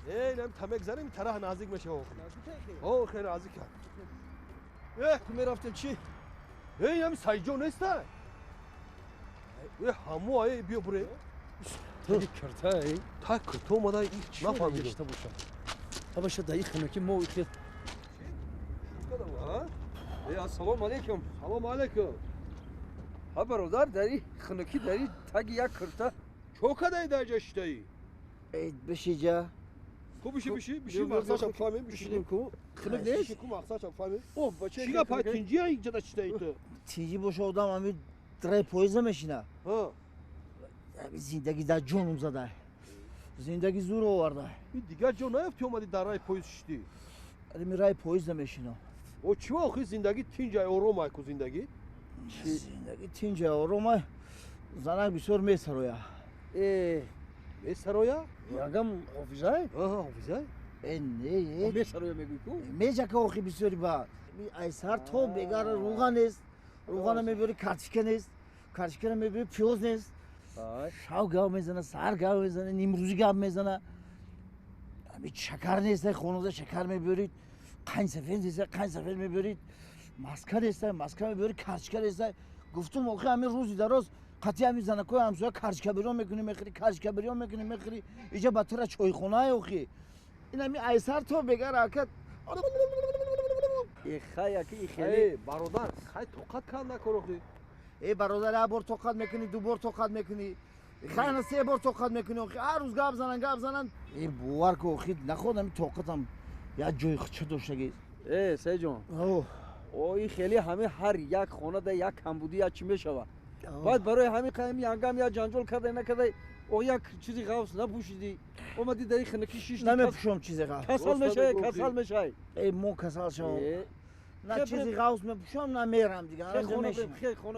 Эй, нам тамек занем, тараҳ наздик мешава. О, хеле наздик. Э, ту мерафтем чӣ? Эй, ам Сайҷон неста? Э, ҳамо, эй, биё буре. Таги кирта, эй. Так, то омада, нафаҳмидам. Гашта бошам. Табаша даи хунукӣ мо хел. Э, ассалому алайкум. Салому алайкум. Ҳа, бародар, дари хунукӣ, дари таги як кирта. Чо кадаи дар ҷа шидаӣ? Эй, бишиҷа. Ку биши, биши, биши, мақсадшам фаҳмем, бишинем ку. Хунук нест? Ку мақсадшам фаҳмем. О, бача, чӣ гап, тинҷи ҷада шидаи ту? Тинҷи боша, одам ами драй поезд намешина. Ҳа. Зиндагӣ дар ҷонум зада. Зиндагӣ зур оварда. И дигар ҷо наёфти, омади дар рай поезд шишти? Ами рай поезд намешинам. О, чӣ охи, зиндагӣ тинҷай, оромай ку зиндагӣ? Зиндагӣ тинҷай, оромай. Занак бисёр месароя. Э, месароя? Ягам ҳофизай? Аҳа, ҳофизай? Э, не, э. Месароя мегӯй ку? Меҷака охи бисёри ба. Ай сар то бегара руға нест. Руғана мебиёри, картишка нест. Картишкара мебиёри, пиёз нест. Шав гап мезана, саҳар гап мезана, нимрӯзӣ гап мезана. Ами шакар нест, хонада шакар мебиёрид, қанд сафед нест, қанд сафед мебиёрид, маска нест, маска мебиёрид, картишка нест. Гуфтум, охи, ами рӯзи дароз қатъи ами занакои ҳамсоя картишка бирён мекунӣ, мехӯрӣ, картишка бирён мекунӣ, мехӯрӣ. Иҷа ба тура чойхонае охи. Ин ами айсар то бегара ака. Э, хай, аки, и хеле. Э, бародар, хай тоқат кан накор охи. Э, бародар, як бор тоқат мекунӣ, ду бор тоқат мекунӣ, хай на се бор тоқат мекунӣ, охи, ҳар рӯз гап занан, гап занан. Э, бовар ку, охи, наход ами тоқатам як ҷои худча доштагист. Э, Сайҷон. О, и хеле ҳами ҳар як хонада як камбудӣ, як чӣ мешава. Баъд барои ҳами қайми янгам як ҷанҷол кардай, накардай, о, як чизи ғафс напӯшидӣ, омадӣ дари хунукӣ шишти. Намепӯшам чизи ғафс. Касал мешавӣ, касал мешавӣ. Э, мо касал шавам. На чизи ғафс мепӯшам, на мерам дига.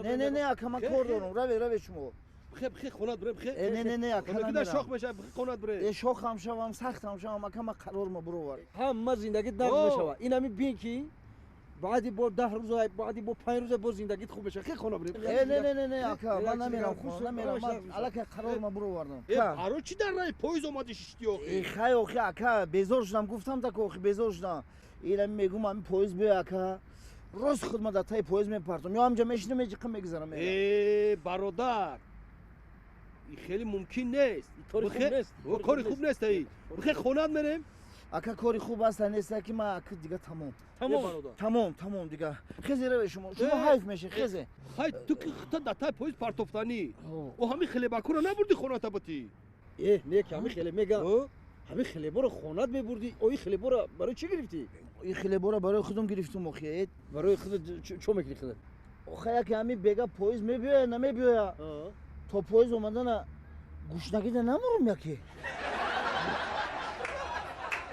Не, не, не, ака, ман кор дорам. Раве, раве шумо. Бихе, бихе, хонат бирем, бихе. Э, не, не, не, ака, намерам. Шох мешавад, бихе, хонат бирем. Э, шохам шавам, сахтам шавам, ака, ман қарор бировар. Ҳама зиндагит нағз мешава. Ин ами бин ки баъди бо 10 рӯза, баъди бо 5 рӯза боз зиндагит хуб мешава. Хе, хона бирем. Э, не, не, не, не, ака, ман намерам хона, намерам. Ман аллакай қарор ма бировардам. Э, барои чӣ дар раи поезд омадӣ шишти охи? Э, хай, охи, ака, безор шудам, гуфтам так, охи, безор шудам. Ина мегум, ами поезд биё, ака, рост худ ма дар таи поезд мепартом ё ҳамҷа мешинам, меҷиқа мегузарам. Э, бародар, и хеле мумкин нест. Кори хуб нест. Кори хуб нест. Ай, бихе, хонат мерем. Ака, кори хуб аста неста ки ман ака дига тамом. Тамом. Тамом, тамом дига. Хезе, раве шумо, шумо ҳайф меше, хезе. Хай, ту ки хута дар таи поезд партофтанӣ, о, ҳами хлебакуро набурдӣ хоната бутӣ? Э, не, ки ҳами хеле мега, ҳами хлеборо хонат мебурдӣ. О, и хлеборо барои чӣ гирифтӣ? И хлеборо барои худам гирифтум, охи. Барои худат чо мекунӣ худат? Охи, яке ҳами бега поезд мебиёя, намебиёя, то поезд омадана гушнагида намурум яке.